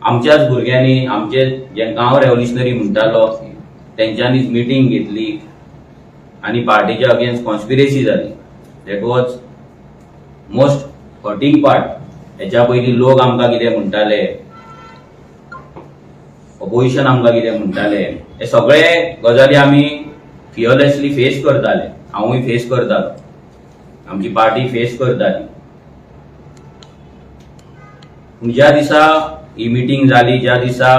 आमच्याच भुरग्यांनी, आमचे जेंका हांव रेव्होल्युशनरी म्हणटालो, तेंच्यांनीच मिटींग घेतली आनी पार्टीच्या अगेन्स्ट कॉन्स्पिरसी जाली. That was most hurting part. हेच्या पयलीं लोक आमकां कितें म्हणटाले, ऑपोजिशन आमकां कितें म्हणटाले, हे सगळे गजाली आमी फियरलेसली फेस करताले. हांवूय फेस करतालो, आमची पार्टी फेस करताली. पूण ज्या दिसा ही मिटींग जाली, ज्या दिसा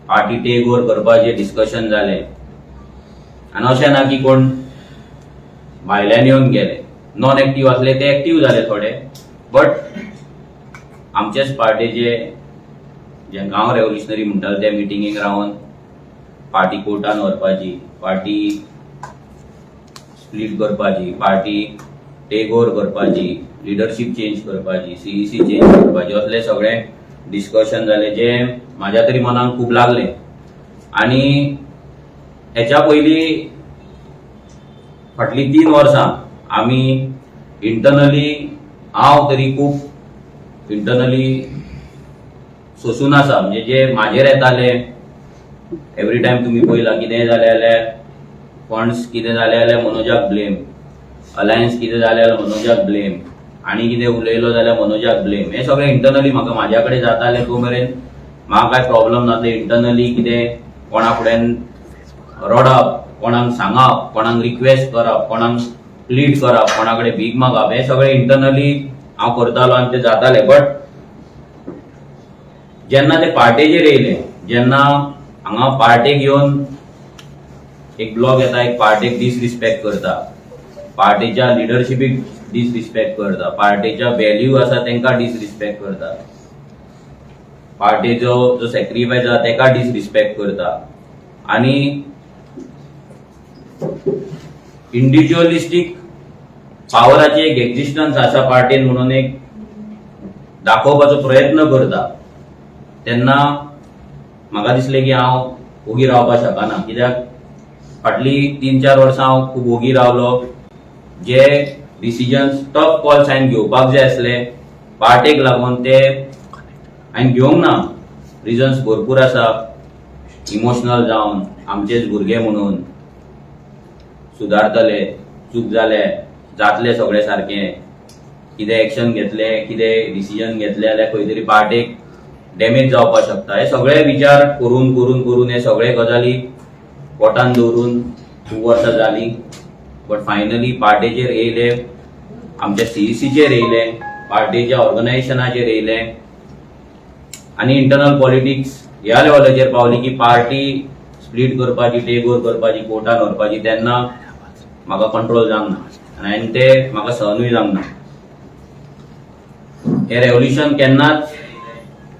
पार्टी टेक ओवर करपाचें डिस्कशन जालें, आनी अशें ना की कोण भायल्यान येवन गेले, नॉन एक्टीव आसले ते एक्टीव जाले थोडे, बट आमचेच पार्टीचे, जेंका हांव रेव्होल्युशनरी म्हणटालो, त्या मिटिंगेक रावन पार्टी कोर्टान व्हरपाची, पार्टी स्प्लीट करपाची, पार्टी टेक ओवर करपाची, लिडरशीप चेंज करपाची, सीईसी चेंज करपाची, असले सगळे डिस्कशन जाले, जे म्हाज्या तरी मनाक खूब लागले. आनी हेच्या पयलीं फाटलीं 3 वर्सां आमी इंटरनली, हांव तरी खूब इंटरनली सोसून आसा. म्हणजे जे म्हाजेर येताले एवरी टायम, तुमी पळयला, कितेंय जालें जाल्यार, फंड्स कितें जालें जाल्यार मनोजाक ब्लेम, अलायन्स कितें जालें जाल्यार मनोजाक ब्लेम, आनी कितें उलयलो जाल्यार मनोजाक ब्लेम. हें सगळें इंटरनली म्हाका म्हाज्या कडेन जातालें. तो मेरेन म्हाका कांय प्रॉब्लम नासलें. इंटरनली कितें कोणा फुड्यान रडप, कोणाक सांगप, कोणाक रिक्वेस्ट करप, कोणाक प्लीड करप, कोणा कडेन भीक मागप, हें सगळें इंटरनली हांव करतालो आनी तें जातालें. बट जेन्ना ते पार्टेचेर येयले, जेन्ना हांगा पार्टेक येवन एक ब्लॉग येता, एक पार्टेक डिसरिस्पेक्ट करता, पार्टीच्या लिडरशिपीक डिसरिस्पेक्ट करता, पार्टीच्या व्हॅल्यू आसा तांकां डिसरिस्पेक्ट करता, पार्टीचो जो सॅक्रिफायस आसा ताका डिसरिस्पेक्ट करता आनी इंडिव्हिज्युअलिस्टीक पावराची एक एक्झिस्टन्स आसा पार्टीन म्हणून एक दाखोवपाचो प्रयत्न करता, तेन्ना म्हाका दिसलें की हांव ओगी रावपाक शकना. कित्याक फाटलीं 3-4 वर्सां हांव खूब ओगी रावलो. जे डिसिजन्स, टफ कॉल्स हांवें घेवपाक जाय आसले पार्टेक लागून, ते हांवें घेवंक ना. रिजन्स भरपूर आसा. इमोशनल जावन, आमचेच भुरगे म्हणून, सुदारतले, चूक जाले, जातले सगळे सारकें, कितें एक्शन घेतले, कितें डिसिजन घेतले जाल्यार खंय तरी पार्टेक डॅमेज जावपाक शकता, हे सगळे विचार करून करून करून, हे सगळे गजाली पोटान दवरून खूब वर्सां जालीं. बट फायनली पार्टेचेर येयले, आमच्या सीईसीचेर येयले, पार्टीच्या ऑर्गनायझेशनाचेर येयले आनी इंटरनल पॉलिटिक्स ह्या लेवलाचेर पावली की पार्टी स्प्लीट करपाची, टेक ओवर करपाची, कोर्टान व्हरपाची, तेन्ना म्हाका कंट्रोल जावंक ना आनी हांवें ते म्हाका सहनूय जावंक ना. हे रेव्होल्युशन केन्नाच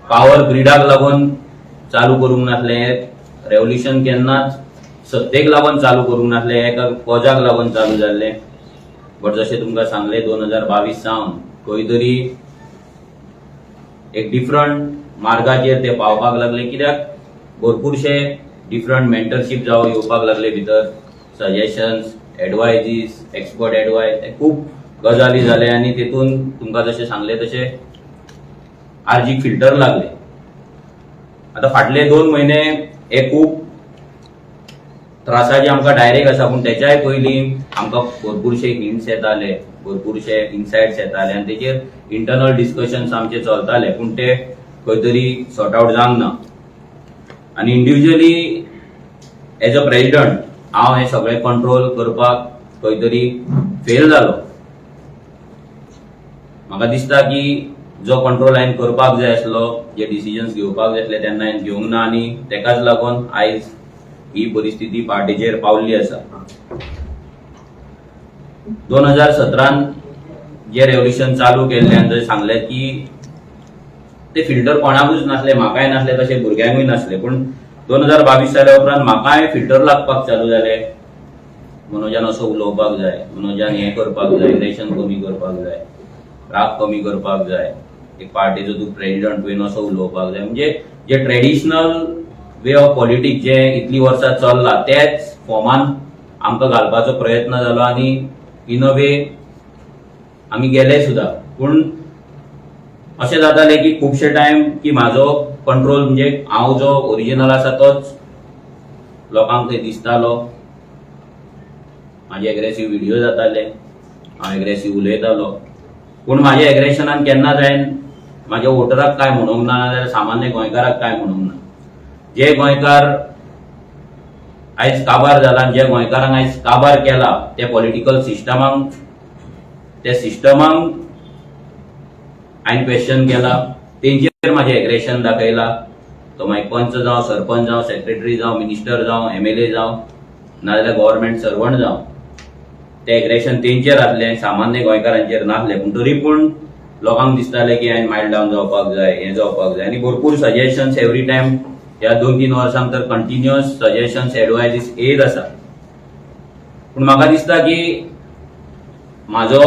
पावर ग्रिडाक लागून चालू करूंक नासलें. रेव्होल्युशन केन्नाच सत्तेक लागून चालू करूंक नासलें, एका कॉजाक लागून चालू जाल्लें. बट जशें तुमकां सांगलें, 2022 सावन खंय तरी एक डिफरंट मार्गाचेर ते पावपाक लागले, कित्याक भरपूरशे डिफरंट मेंटरशीप जावं येवपाक लागले भितर, सजेशन्स, एडवायजीस, एक्सपर्ट एडवायस, खूब गजाली जाले. आनी तितून तुमकां जशें सांगलें तशें आरजीक फिल्टर लागले. आतां फाटले 2 म्हयने हे खूब त्रासाचे आमकां डायरेक्ट आसा, पूण तेच्याय पयलीं आमकां भरपूरशे हिंट्स येताले, भरपूरशे इनसायट्स येताले आनी तेचेर इंटरनल डिस्कशन्स आमचे चलताले, पूण ते खंय तरी सॉर्ट आवट जावंक ना. आनी इंडिविज्युअली एज अ प्रेजिडंट हांव हें सगळें कंट्रोल करपाक खंय तरी फेल जालो. म्हाका दिसता की जो कंट्रोल हांवें करपाक जाय आसलो, जे डिसिजन्स घेवपाक जाय आसले, तेन्ना हांवें घेवंक ना आनी तेकाच लागून आयज ही परिस्थिती पार्टीचेर पावल्ली आसा. 2017न जे रेव्होल्युशन चालू केल्लें आनी जशें सांगलें की ते फिल्टर कोणाकूच नासले, म्हाकाय नासले, तशें भुरग्यांकूय नासले. पूण 2022 जाल्या उपरांत म्हाकाय फिल्टर लागपाक चालू जाले. मनोजान असो उलोवपाक जाय, मनोजान हें करपाक जाय, इलेक्शन कमी करपाक जाय, राग कमी करपाक जाय, एक पार्टीचो तूं प्रेजिडंट, तुवें असो उलोवपाक जाय. म्हणजे जे ट्रेडिशनल वे ऑफ पॉलिटिक्स जे इतलीं वर्सां चल्ला, तेच फॉर्मान आमकां घालपाचो प्रयत्न जालो आनी इन अ वे आमी गेले सुद्दां. पूण अशें जातालें की खुबशे टायम की म्हाजो कंट्रोल, म्हणजे हांव जो ओरिजिनल आसा तोच लोकांक थंय दिसतालो. म्हाजे एग्रेसीव व्हिडियो जाताले, हांव एग्रेसीव उलयतालो, पूण म्हाज्या एग्रेशनान केन्नाच हांवें म्हाज्या वोटराक कांय म्हणूंक ना, नाजाल्यार सामान्य गोंयकाराक कांय म्हणूंक ना. जे गोंयकार आयज काबार जाला आनी जे गोंयकारांक आयज काबार केला ते पॉलिटिकल सिस्टमाक, त्या सिस्टमाक हांवें क्वेश्चन केला, तेंचेर म्हाजें एग्रेशन दाखयला. तो मागीर पंच जावं, सरपंच जावं, सेक्रेटरी जावं, मिनिस्टर जावं, एमएलए जावं, नाजाल्यार गव्हर्मेंट सर्वंट जावं, ते एग्रेशन तेंचेर आसलें, सामान्य गोंयकारांचेर नासलें. पूण तरी पूण लोकांक दिसतालें की हांवें मायल्ड डावन जावपाक जाय, हें जावपाक जाय. आनी भरपूर सजेशन्स एवरी टायम, ह्या 2-3 वर्सांक तर कंटिन्युअस सजेशन्स, एडवायजीस येयत आसा. पूण म्हाका दिसता की म्हाजो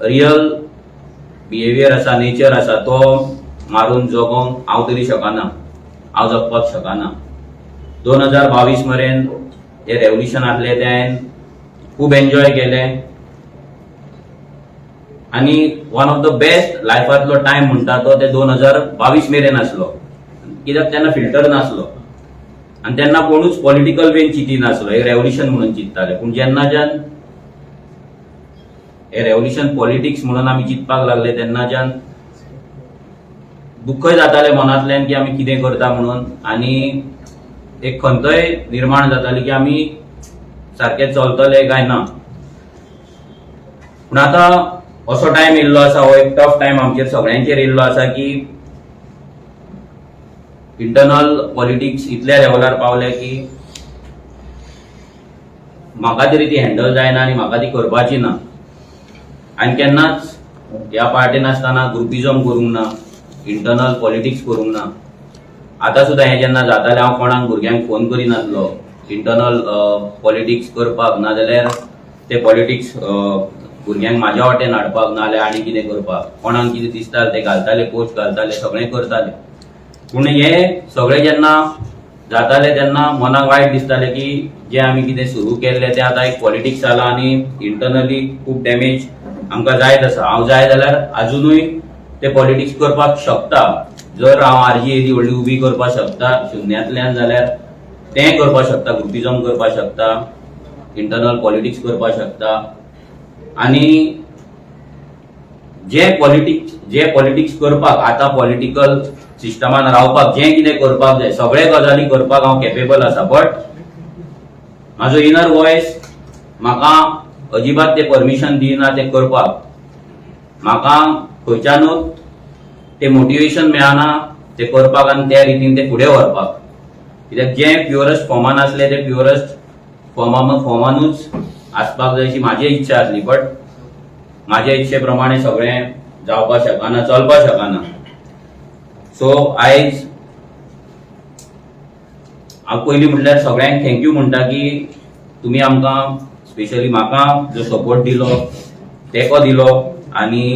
रियल बिहेवियर आसा, नेचर आसा, तो मारून जगोंक हांव तरी शकना, हांव जगपाक शकना. 2022 मेरेन हे रेवल्युशन आसलें तें हांवें खूब एन्जॉय केलें आनी वन ऑफ the best लायफांतलो टायम म्हणटा तो ते 2022 मेरेन आसलो, कित्याक तेन्ना फिल्टर नासलो आनी तेन्ना कोणूच पॉलिटिकल वेन चिंती नासलो, एक रेवल्युशन म्हणून चिंतताले. पूण जेन्नाच्यान हे रेवल्युशन पॉलिटिक्स म्हणून आमी चिंतपाक लागले, तेन्नाच्यान दुख्खय जातालें मनांतल्यान की आमी कितें करता म्हणून, आनी एक खंतय निर्माण जाताली की आमी सारकें चलतले काय ना. पूण आतां असो टायम येयल्लो आसा, हो एक टफ टायम आमचेर सगळ्यांचेर येयल्लो आसा की इंटरनल पॉलिटिक्स इतल्या लेवलार पावले की म्हाका तरी ती हँडल जायना आनी म्हाका ती करपाची ना. आनी केन्नाच ह्या पार्टीन आसतना ग्रुपिजम करूंक ना, इंटरनल पॉलिटिक्स करूंक ना. आतां सुद्दां हें जेन्ना जातालें, हांव कोणाक भुरग्यांक फोन करिनासलो इंटरनल पॉलिटिक्स करपाक, नाजाल्यार ते पॉलिटिक्स भुरग्यांक म्हाज्या वाटेन हाडपाक, नाजाल्यार आनी कितें करपाक. कोणाक कितें दिसतालें ते घालताले, पोस्ट घालताले, सगळें करताले. पूण हे सगळें जेन्ना जातालें तेन्ना मनाक वायट दिसतालें की जें आमी कितें सुरू केल्लें तें आतां एक पॉलिटिक्स जालां आनी इंटरनली खूब डॅमेज आमकां जायत आसा. हांव जाय जाल्यार आजुनूय ते पॉलिटिक्स करपाक शकता. जर हांव आरजी येदी व्हडली उबी करपाक शकता शुन्यांतल्यान, जाल्यार तें करपाक शकता, ग्रुपिजम करपाक शकता, इंटरनल पॉलिटिक्स करपाक शकता. आनी जे पॉलिटिक्स करपाक, आतां पॉलिटिकल सिस्टमान रावपाक जें कितें करपाक जाय, सगळे गजाली करपाक हांव केपेबल आसा. बट म्हाजो इनर वॉयस म्हाका अजिबात ते परमिशन दिना तें करपाक. म्हाका खंयच्यानूच ते मोटिवेशन मेळना ते करपाक आनी त्या रितीन ते फुडें व्हरपाक, कित्याक जें प्युअरस्ट फॉर्मान आसलें तें प्युअरस्ट फॉर्मानूच आसपाक जाय अशी म्हाजी इच्छा आसली. बट म्हाज्या इच्छे प्रमाणे सगळें जावपाक शकना, चलपाक शकना. सो आयज हांव पयलीं म्हटल्यार सगळ्यांक thank you म्हणटा की तुमी आमकां, स्पेशली म्हाका जो सपोर्ट दिलो, तेंको दिलो आनी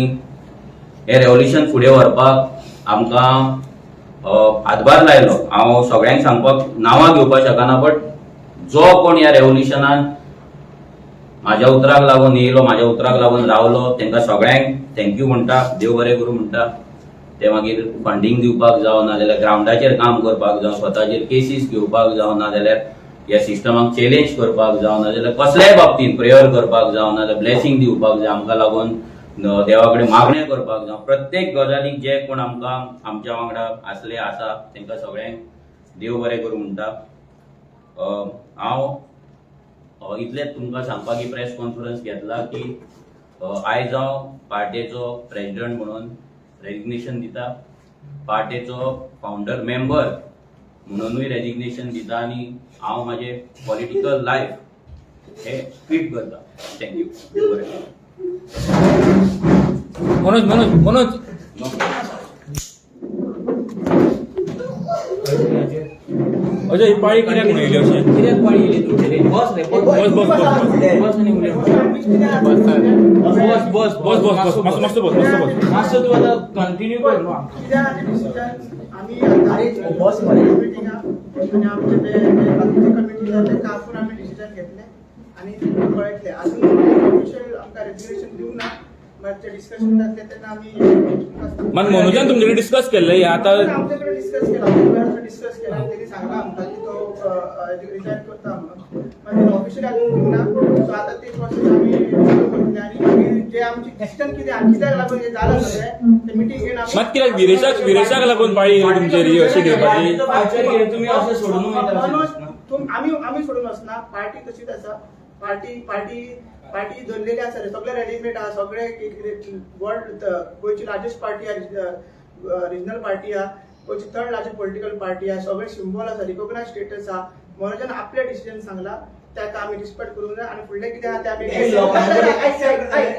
हें रेवोल्युशन फुडें व्हरपाक आमकां हातभार लायलो. हांव सगळ्यांक सांगपाक नांवां घेवपाक शकना, बट जो कोण ह्या रेवोल्युशनान म्हाज्या उतराक लागून येयलो, म्हाज्या उतराक लागून रावलो, तांकां सगळ्यांक thank you म्हणटा, देव बरें करूं म्हणटा. ते मागीर फंडींग दिवपाक जावं, नाजाल्यार ग्रावंडाचेर काम करपाक जावं, स्वताचेर केसीस घेवपाक जावं, नाजाल्यार ह्या सिस्टमाक चॅलेंज करपाक जावं, नाजाल्यार कसल्याय बाबतींत प्रेयर करपाक जावं, नाजाल्यार ब्लेसिंग दिवपाक जाय, आमकां लागून देवा कडेन मागणें करपाक जावं, प्रत्येक गजालीक जे कोण आमकां आमच्या वांगडा आसले, आसा, तांकां सगळ्यांक देव बरें करूं म्हणटा. हांव इतलेंच तुमकां सांगपाक ही प्रेस कॉन्फरन्स घेतला की आयज हांव पार्टेचो प्रेसिडंट म्हणून रेजिग्नेशन दिता, पार्टेचो फावंडर मेंबर म्हणूनय रेजिग्नेशन दिता आनी हांव म्हाजें पॉलिटिकल लायफ हे क्वीट करता. Thank you, देव बरें करूं. मनोज, मनोज, मनोज. अजय, ही पाळी कित्याक म्हणून येयली अशी? कित्याक पाळी येयली तुमची? बस रे. बस, बस, बस, बस. बस आनी उलय. बस, बस. बस, बस, बस. मातसो, मातसो बस, मातसो बस. मातसो तूं आतां कंटिन्यू कर न्हू. कित्याक आनी डिसिजन आमी अरे, बस मरे. मिटिंगा आनी आमचे ते बाकीचे कमिटी तांकां आपोवन आमी डिसिजन घेतले आनी कळयतले. अजून ऑफिशियल आमकां रेजिग्नेशन दिवंक ना. मागीर डिस्कशन जातलें तेन्ना आमी तुमकां सांगता. मात मनोजान तुमचे कडेन डिस्कस केल्लें हें आतां. आमचे कडेन डिस्कस केला, आमच्या डिस्कस केला आनी तेणी सांगला आमकां की तो रिजायन करता म्हणून. मागीर ऑफिशियल अजून दिवना, सो आतां ती प्रोसेस आमी चालू करतले आनी मागीर जे आमची डिसिजन कितें आहा, कित्याक लागून हें जालां सगळें ते मिटींग घेवन आमी मात कित्याक विरेशाक लागून पाळी येयली तुमचेर ही अशी घेवपाची? तुम्ही अशें सोडून वयता अशें मनोज, दिसना. आमी आमी सोडून वचना. पार्टी तशीच आसा. पार्टी पार्टी पार्टी धरलेली आसा रे. सगळे रेडीमेड आहा सगळे. वर्ल्ड गोंयची लार्जस्ट पार्टी आहा, रिजनल पार्टी आहा, गोंयची थर्ड लार्जस्ट पॉलिटिकल पार्टी आहा. सगळे सिंबॉल आसा, रिकॉग्नायज स्टेटस आहा. मनोजान आपले डिसिजन सांगला, ताका आमी रिस्पेक्ट करूंक जाय आनी फुडलें कितें आहा तें आमी लोकांकडे आयक, आयक,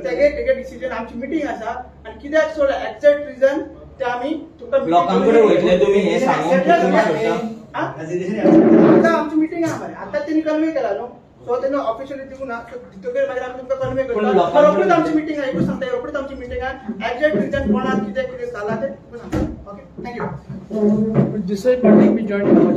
तेगे तेगे डिसिजन, आमची मिटींग आसा आनी कित्याक सोड एक्झॅक्ट रिजन ते आमी तुमकां meeting लोकांकडे वयतले तुमी हें सांगूंक तुमी सोडटा? हा? आता आमची मिटींग आहा मरे, आता तेणी कन्वे केला न्हू, सो तेन्ना ऑफिशियली दिवंक ना, सो दितकीर मागीर आमी तुमकां कन्वे पूण करता. लोकांकडे रोखडीच आमची मिटींग आहा, एकूच सांगता, रोखडीच आमची मिटींग आहा. एक्झॅक्ट रिजन कोणाक कितें कितें जाला तें तुमकां सांगता. Okay, thank you. दुसरे पार्टीक बी जॉयन करपाचें.